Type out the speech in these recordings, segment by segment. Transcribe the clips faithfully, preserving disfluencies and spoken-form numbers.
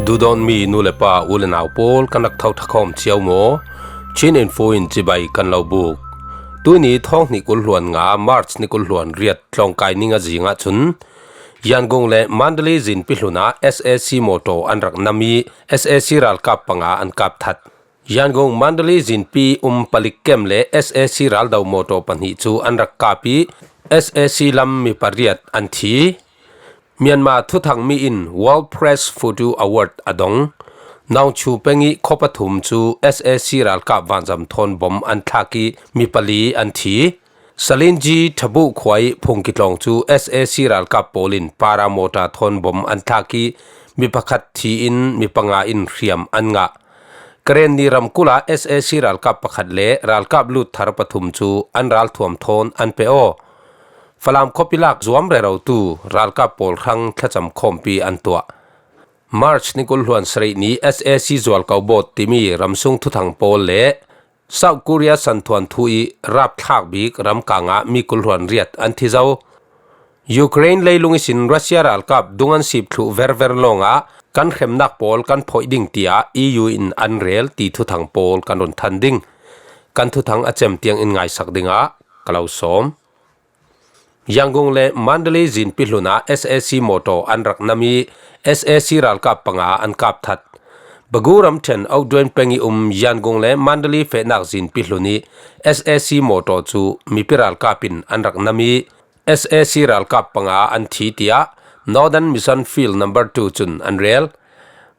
Duhdawtmi nu le pa, u le nau pawl, kan rak tho ṭhakhawm cio maw? Chin Info in cibai kan lo buk. Tuini thawng hnih kul hluan nga, March ni kul hluan riat, tlawngkai ni nga zing ahcun Yangon le Mandalay zinpi hlun ah S A C mawtaw an rak nam ih S A C ralkap panga an kap that. Yangon Mandalay zinpi um palik kem le S A C raldo mawtaw pahnih cu an rak kap ih S A C lam mi pariat an thi. Myanmar thuthangmi in World Press Photo Award a dong. Naungchu peng ih khua pathum cu S A C ralkap vanzam thawn bom an thlak ih mi pali an thi. Salinji Thabuh khua ih phungki tlawng cu S A C ralkap pawl in para mawṭa thawn bom an thlak ih mi pakhat thi in mi panga in hriam an ngah. Karenni ramkulh ah S A C ralkap pakhat le ralkap lut thar pathum cu an ralthuam thawn an pe aw. Falam khuapi lak zuam rerotu ralkap pawl hrang thlacam khawmpi an tuah. March ni kul hluan sarih ni S A C zualko bawt timi ramsung thuthang pawl le South Korea santhuan thu ih rapthlak bik ramkang ah mi kul hluan riat an thi zo. Ukraine leilung ihsin Russia ralkap dung an sip thluh verver lawngah kan hremnak pawl kan phoih ding tiah E U in an rel ti thuthang pawl kan run than ding. Kan thuthang a cem tiang in ngaisak dingah ka lo sawm. Yangon le Mandalay zinpi hlun ah S A C mawtaw an rak nam ih S A C ralkap panga an kap that. Bagu ramṭhen Outdoin peng ih um Yangon le Mandalay fehnak zinpi hlun ih S A C mawtaw cu mipi ralkap in an rak nam ih S A C ralkap panga an thi tiah Northern Mission Field number two cun an rel.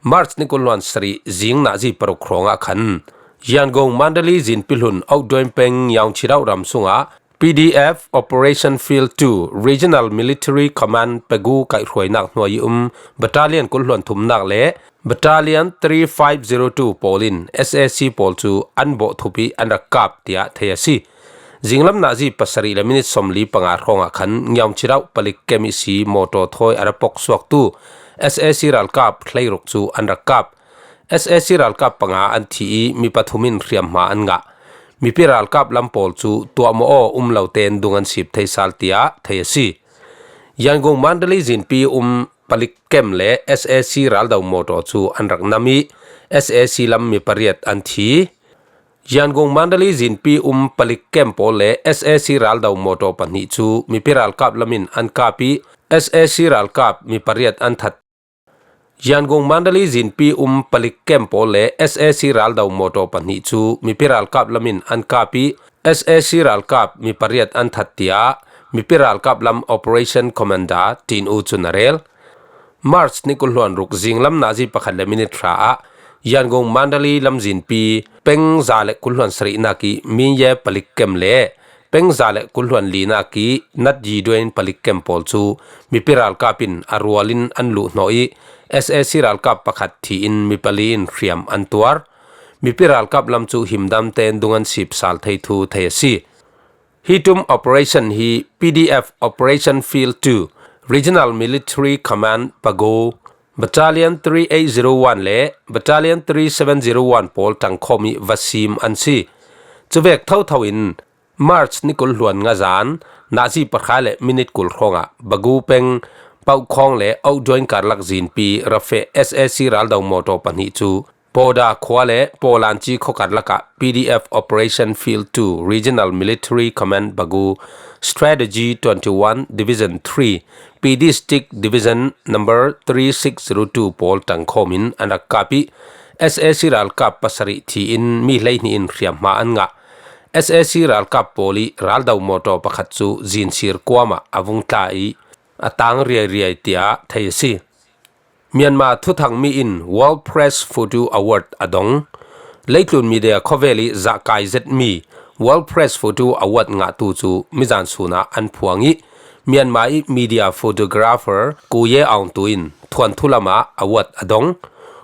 March ni kul hluan sarih zing nazi paruk hrawngah khan Yangon Mandalay zinpi hlun Outdoin peng Yaungchirauh ram sungah P D F Operation Field two Regional Military Command Pegu kaihhruainak hnuai ih um battalion kul hluan thumnak le battalion three five zero two pawl in S A C pawl cu an bawh thup ih an rak kap tiah thei a si. Zinglam nazi pasarih le minit sawmli panga hrawngah khan Ngiaungchirauh palik kem ihsi mawtaw thawi a ra pok suaktu S A C ralkap hleiruk cu an rak kap. S A C ralkap panga an thi ih mi pathum in hriamhma an ngah. Mipi ralkap lam pawl cu tuahmaw aw um lo tein dung an sip thei sal tiah thei a si. Yangon Mandalay zinpi um palik kem le S A C raldo mawtaw cu an rak nam ih S A C lam mi pariat an thi. Yangon Mandalay zinpi um palik kem pawl le S A C raldo mawtaw pahnih cu mipi ralkap lam in an kap ih S A C ralkap mi pariat an that. Yangon Mandalay zinpi um palik kem pawl le S A C raldo mawtaw pahnih cu mipi ralkap lam in an kap ih S A C ralkap mi pariat an that tiah mipi ralkap lam Operation Commander Tin U cun a rel. March ni kul hluan ruk zinglam nazi pakhat le minit hra ah Yangon Mandalay lamzinpi peng za le kul hluan sarihnak ih Minye palik kem le peng za le kul hluan linak ih Nat Yi Duen palik kem pawl cu mipi ralkap in a rual in an luhhnawh ih S A C ralkap pakhat thi in mi pali in hriam an tuar. Mipi ralkap lam cu himdam tein dung an sip sal thei thu thei a si. Hi ṭum operation hi P D F Operation Field two, Regional Military Command Pago, Battalion three eight zero one le Battalion three seven zero one pawl ṭangkhawm ih va sim an si. Cuvek thotho in March ni kul hluan nga zan nazi pahra le minit kul hrawngah Bago peng Paukhawng le Auduain karlak zinpi ra feh S A C raldo mawtaw pahnih cu Pawda khua le Pawlanci khuakar lakah P D F Operation Field two Regional Military Command Bago Strategy twenty-one Division three P D Stick Division number three six zero two pawl ṭangkhawm in an rak kap ih S A C ralkap pasarih thi in mi hleihnih in hriamhma an ngah. S A C ralkap pawl ih raldo mawtaw pakhat cu zinsir kuam ah a vung tla ih a tang riairiai tiah thei a si. Myanmar thuthangmi in World Press Photo Award a dong. Leitlun media khawvel ih zahkai zetmi World Press Photo Award ngahtu cu mizan sun ah an phuang ih Myanmar ih media photographer Ku Ye Aung Tu in thuanthu lam ah award a dong.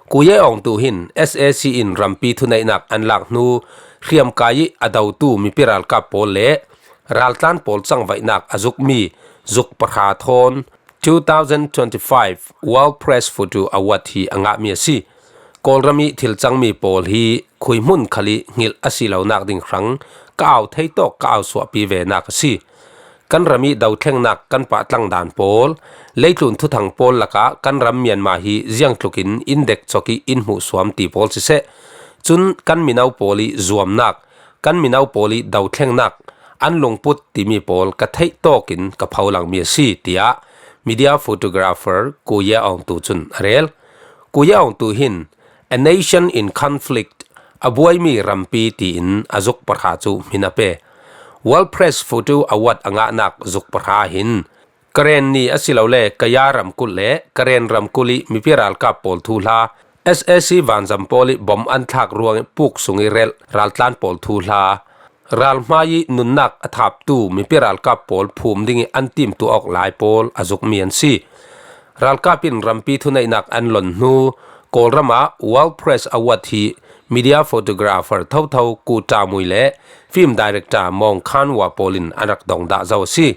Ku Ye Aung Tu hin S A C in rampi thuneihnak an lak hnu hriamkai ih a dotu mipi ralkap pawl le raltlan pawl cangvaihnak a zukmi zuk pahra thawn two thousand twenty-five World Press Photo Award hi a ngahmi a si. Kawlram ih thil cangmi pawl hi khuihmun khal ih hngilh a si lonak ding hrang ka au thei tawk ka au suahpi venak a si. kan ram ih dothlengnak kan pahtlang dan pawl, leitlun thuthang pawl lakah kan ram Myanmar hi ziangtlukin in dek cawk ih in hmuhsuam ti pawl siseh, cun kan mino pawl ih zuamnak, kan mino pawl ih dothlengnak, an lungput timi pawl ka theih tawkin ka pholangmi a si, tiah media photographer Ko Ye Aung Tu cun a rel. Ko Ye Aung Tu hin A Nation in Conflict, a buaimi rampi tiin a zuk pahra cu hmin a pe. World Press Photo Award a ngahnak zuk pahra hin Karen ni asilole Kaya ramkulh le Karen ramkulh ih mipi ralkap pawl thuhla, S A C vanzam pawl ih bom an thlak ruangih puk sungih relh raltlan pawl thuhla, ralhmai ih nunnak a thaptu mipi ralkap pawl phum dingih an timtuah awk lai pawl a zukmi an si. Ralkap in rampi thuneihnak an lon hnu Kawlram ah World Press Award hi media photographer thotho Ko Ta Mui le film director Mawng Khan Wa pawl in an rak dong dah zo a si.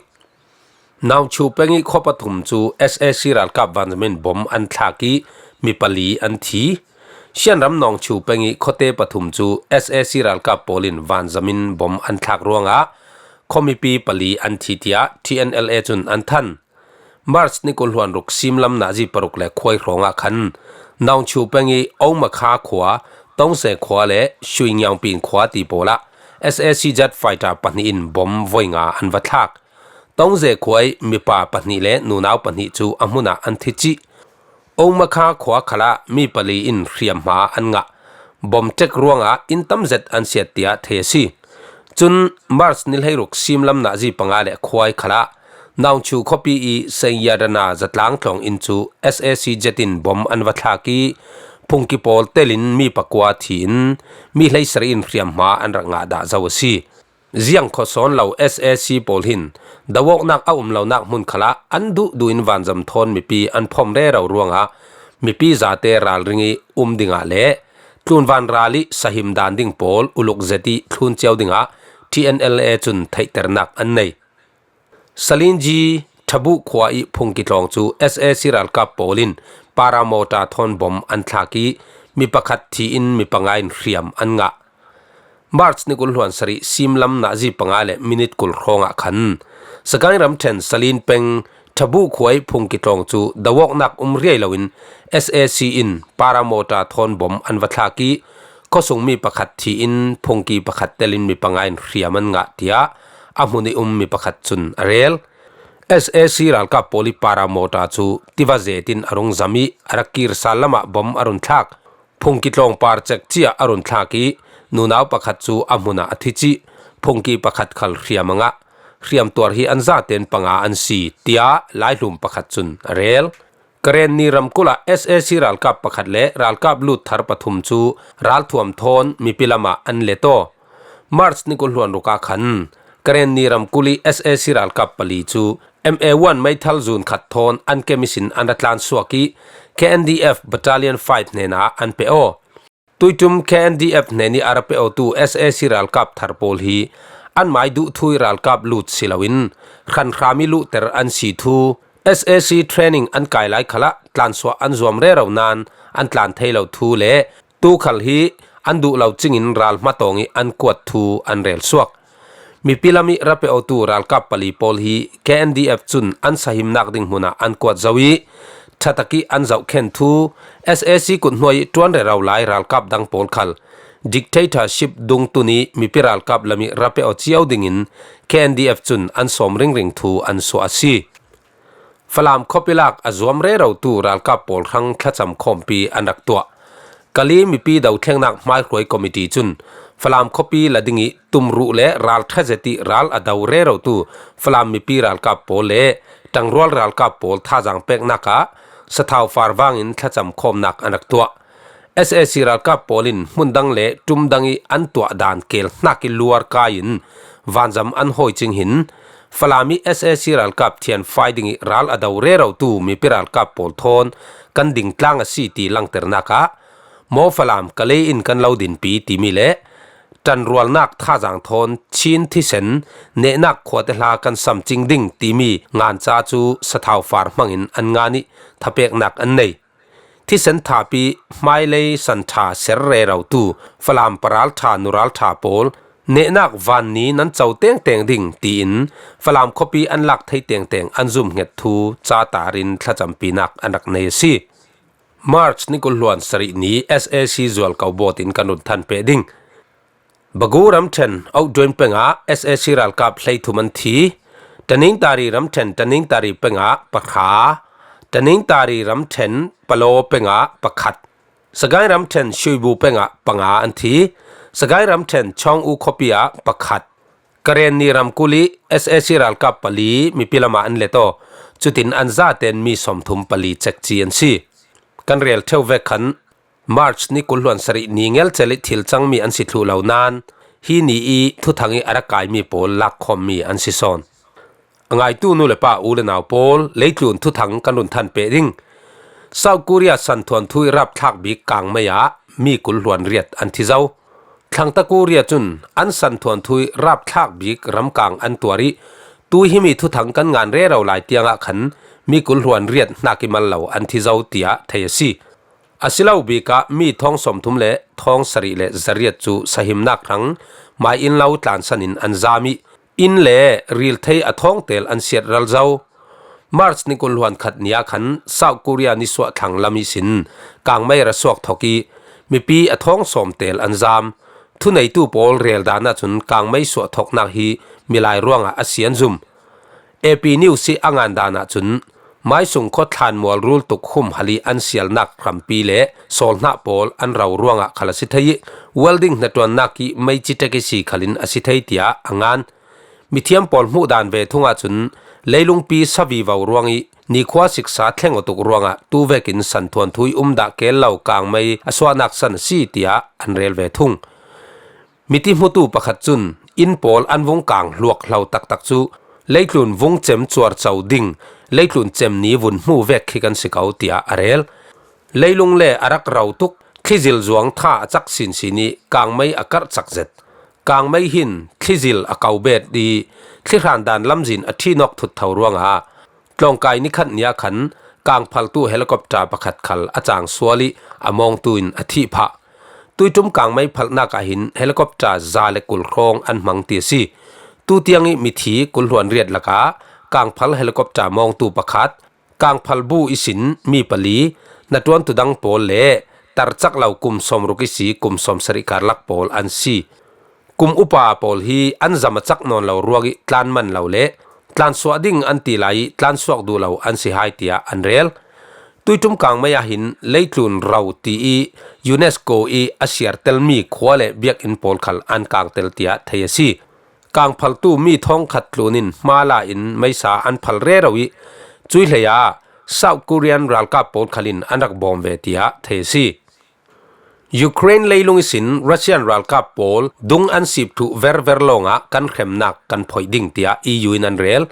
Nawngchu peng ih khua pathum cu S A C ralkap vanzam in bom an thlak ih mi pali an thi. Shan ram Nawngchu peng ih khuate pathum cu S A C ralkap pawl in vanzam in bom an thlak ruangah khuamipi pali an thi, tiah T N L A cun an than. March ni kul hluan ruk simlam nazi paruk le khuai hrawngah khan Nawngchu peng ih Omakha khua, Tongse khua le Shuingiangpin khua ti pawl ah S A C jet fighter pahnih in bom voi nga an va thlak. Tongze khua ih mipa pahnih le nunau pahnih cu a hmun ah an thi cih. Omakha khua khalah mi pali in hriamhma an ngah. Bom ṭek ruangah inn tam zet an siat tiah thei a si. Cun March ni hleiruk simlam nazi panga le khuai khalah Nawngchu khuapi ih Seiyadana zatlang tlawng inn cu S A C jet in bom an va thlak ih phungki pawl telin mi pakua thi in mi hleisarih in hriamhma an rak ngah dah zo a si. Ziang khawh sawn lo S A C pawl hin do awknak a um lonak hmun khalah an duhduh in vanzam thawn mipi an phawm rero ruangah mipi zate ralring ih um dingah le tlunvan ral ih sahim dan ding pawl uluk zet ih thlun cio dingah T N L A cun theihternak an nei. Salinji Thabuh khua ih phungki tlawng cu S A C ralkap pawl in paramawta thawn bom an thlak ih mi pakhat thi in mi panga in hriam an ngah. March ni kul hluan sarih simlam nazi panga le minit kul hrawngah khan Sagaing ramṭhen Salin peng Thabuh khua ih phungki tlawng cu do awknak um riai loin S A C in paramawta thawn bom an va thlak ih khuasungmi pakhat thi in phungki pakhat telin mi panga in hriam an ngah, tiah a hmun ih um mi pakhat cun a rel. S A C ralkap pawl ih paramawta cu tiva zetin a rung zam ih a rak kir sal lamah bom a run thlak. Phungki tlawng par cek ciah a run thlak ih nunau pakhat cu a hmun ah a thi cih. Phungki pakhat khal hriam a ngah. Hriamtuar hi an zaten panga an si, tiah laihlum pakhat cun a rel. Karen ni ramkulh ah S A C ralkap pakhat le ralkap lut thar pathum cu ralthuam thawn mipi lamah an let aw. March ni kul hluan ruk ah khan Karen ni ramkulh ih S A C ralkap pali cu M A one meithal zun khat thawn an kem ihsin an ra tlansuak ih K N D F Battalion five hnenah an pe aw. Tuitum K N D F hnen ih a ra pe awtu S A C ralkap thar pawl hi anmai duh thu ih ralkap lut si loin hranhram ih luhter an si thu, S A C training an kai lai khalah tlansuah an zuam rero nain an tlan thei lo thu le tu khal hi an duh lo cingin ralhma tawng ih an kuat thu an rel suak. Mipi lam ih ra pe awtu ralkap pali pawl hi K N D F cun an sahimnak ding hmun ah an kuat zo ih ṭha tak ih an zohkhen thu, S A C kut hnuai ih ṭuan rero lai ralkap dang pawl khal dictatorship dungtun ih mipi ralkap lam ih ra pe aw cio dingin K N D F cun an sawm ringring thu an suah a si. Falam khuapi lak a zuam rerotu ralkap pawl hrang thlacam khawmpi an rak tuah. Kali mipi dothlengnak hmaihruai committee cun Falam khuapi la dingih tumruh le ral ṭha zet ih ral a do rerotu Falam mipi ralkap pawl le ṭangrual ralkap pawl thazaang peknak ah sathau far vangin thlacam khawmnak an rak tuah. S A C ralkap pawl in hmun dang le ṭum dang ih an tuah dan kel hnak ih luar kai in vanzam an hawi cing hin Falam ih S A C ralkap thianfai ding ih ral a do rerotu mipi ralkap pawl thawn kan ding tlang a si ti langternak ah Maw Falam ka lei in kan lo dinpi timi le ṭanrualnak thazaang thawn Chin thisen nehnak khuate hla kan sam cing ding timi nganca cu sathau far hmangin an ngan ih thapeknak an nei. Thisen thapi hmailei san ṭha ser rerotu Falam paralṭha nuralṭha pawl nehnak vanni nan co tengteng ding, tiin Falam khuapi an lak thei tengteng an zumhnget thu chatarin thlachampinak an rak nei a si. March ni kul hluan sarih ni S A C zualko bawtin kan run thanpeh ding. Bagu ramṭhen Outdoin pengah S A C ralkap hleithum an thi. Taningtari ramṭhen Taningtari pengah pahra, Taningtari ramṭhen Palo pengah pakhat, Sagaing ramṭhen Shuibu pengah panga an thi. Sagaing ramṭhen Chawng U khuapi ah pakhat, Karenni ramkulh ih S A C ralkap pali mipi lamah an let aw. Cutin an zaten mi sawmthum pali cekci an si. Kan rel ṭheu vek khan March ni kul hluan sarih ni ngelcel ih thil cangmi an si thluh lo nain hi ni ih thuthang ih a rak kaimi pawl lakkhawmmi an si sawn. A ngaitu nu le pa, u le nau pawl, leitlun thuthang kan run thanpeh ding. South Korea santhuanthu ih rapthlak bik kangmei ah mi kul hluan riat an thi zo. Thlangta Korea cun an santhuanthu ih rapthlak bik ramkang an tuar ih tu himi thuthang kan ngan rero lai tiangah khan mi kul hluan riat hnak ih mal lo an thi zo, tiah thei a si. A si lo bikah mi thawng sawmthum le thawng sarih le zariat cu sahimnak hrang mai inn lo tlansan in an zam ih inn le rilthei a thawngtel an siat ral zo. March ni kul hluan khat ni ah khan South Korea nisuah thlang lam ihsin kangmei ra suak thok ih mipi a thawng sawmtel an zam. Thuneitu pawl rel dan ahcun kangmei suah thoknak hi milai ruangah a si an zum. A P News ih a ngan dan ahcun maisung khua thlanmual rul tuk humhal ih an sialnak hrampi le sawlhnah pawl an ro ruangah khal a si thei ih welding hnaṭuannak ih meici ṭek ihsi khalin a si thei, tiah a ngan. Mithiam pawl hmuh dan ve thung ahcun leilungpi sa vivo ruang ih nikhua siksa thleng aw tuk ruangah tu vekin santhuanthu ih umdah keel lo kangmei a suahnak san a si, tiah an rel ve thung. Miti hmutu pakhat cun inn pawl an vung kang hluak hlo taktak cu leitlun vung cem cuarco ding, leitlun cem ni vun hmu vek khi kan si ko, tiah a rel. Leilung le a rak ro tuk, thlizil zuang tha a cak sinsin ih kangmei a karh cak zet. Kangmei hin thlizil a ko bet ih thlihran dan lamzin a ṭhihnawk thut tho ruangah tlawngkai nikhat ni ah khan kangphaltu helicopter pakhat khal a cang sual ih a mawngtu in a thih phah. Tuiṭum kangmei phalhnak ah hin helicopter za le kul hrawng an hmang ti a si. Tutiang ih mithi kul hluan riat lakah kangphal helicopter mawngtu pakhat, kangphal bu ihsin mi pali, hnaṭuantu dang pawl le tarcak lo kum sawmruk ihsi kum sawmsarih karlak pawl an si. Kum upa pawl hi an zam a cak nawn lo ruangih tlan man lo le tlansuah ding an ti lai ih tlansuak duh lo an si hai, tiah an rel. Tuiṭum kangmei ah hin leitlun ro ti ih UNESCO ih a siartelmi khua le biakinn pawl khal an kangtel, tiah thei a si. Kangphaltu mi thawngkhat tlun in hma la in meisa an phal rero ih cui hlei ah South Korean ralkap pawl khal in an rak bawm ve, tiah thei a si. Ukraine leilung ihsin Russian ralkap pawl dung an sip thluh verver lawngah kan hremnak kan phoih ding, tiah E U in an rel.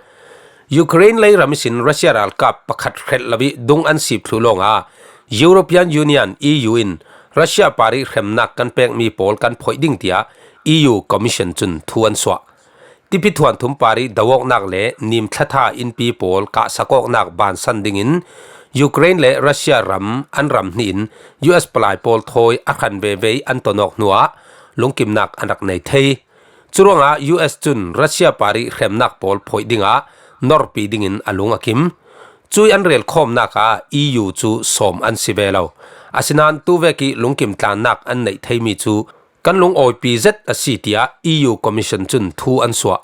Ukraine leiram ihsin Russia ralkap pakhat hrelh lo ih dung an sip thluh lawngah European Union, E U in Russia par ih hremnak kan pekmi pawl kan phoih ding, tiah E U Commission cun thu an suah. Tipi thuanthum par ih do awknak le nim thlatha innpi pawl kahsak awknak bansan dingin Ukraine le Russia ram an ram hnih in U S palai pawl thawi a hran veve ih an ton awk hnuah lungkimnak an rak nei thei. Curuangah U S cun Russia par ih hremnak pawl phoih dingah norpi dingin a lung a kim. Cui an relkhawmnak ah E U cu sawm an si ve lo. Asinain tuvek ih lungkim tlannak an neih theimi cu kan lungawipi zet a si, tiah E U Commission cun thu an suah.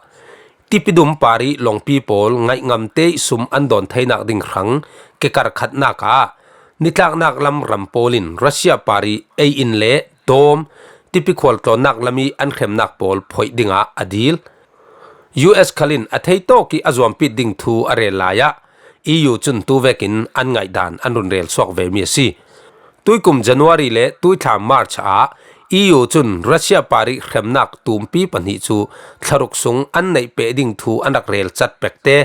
Tipidum par ih lawngpi pawl ngaihngam te ih sum an dawn theinak ding hrang kekar khatnak ah nitlaknak lam ram pawl in Russia par ih ei-in le dawm, tipi khual tlawnnak lam ih an hremnak pawl phoih dingah a dil. U S khal in a theitawk ih a zuampit ding thu a rel lai ah E U cun tuvekin an ngaihdan an run rel suak vemi a si. Tuikum January le tuithla March ah E U cun Russia par ih hremnak tumpi pahnih cu thlaruk sung an neih peh ding thu an rak rel cat pekte.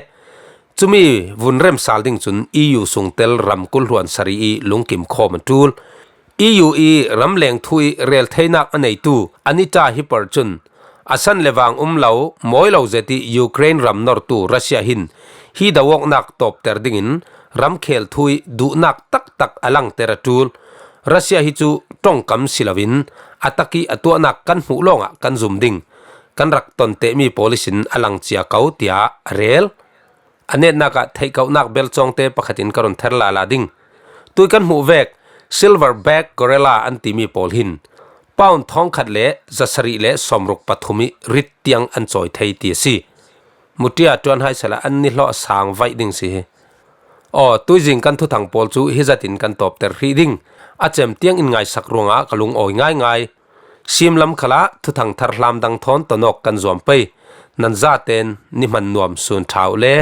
Cumi vun remsal ding cun E U sungtel ram kul hluan sarih ih lungkim khawm a ṭul. E U ih ramleng thu ih rel theinak a neitu Anita Hipper cun a san le vang um lo, mawi lo zet ih Ukraine ram nortu Russia hin hi do awknak tawpter dingin ramkhel thu ih duhnak taktak a langter a ṭul. Russia hi cu ṭongkam si loin a tak ih a tuahnak kan hmuh lawngah kan zum ding. kan rak ton teh mi pawl ihsin a lang cia ko, tiah a rel. A netnak ah theihkauhnak belcawngte pakhatin ka run ther lala ding. Tui kan hmuh vek, silverback gorilla an timi pawl hin pound thawngkhat le zasarih le sawmruk pathum ih rit tiang an cawi thei ti a si. Mutia tuan hai sehla an nihlawh sang vaih ding si hi. Aw, tuizing kan thuthang pawl cu hizatin kan tawpter hrih ding. A cem tiang in ngaisak ruangah ka lungawi ngaingai. Simlam khalah thuthang thar hlamdang thawn tonawk kan zuam pei. Nan zaten ni hman nuam sun ṭha uh le.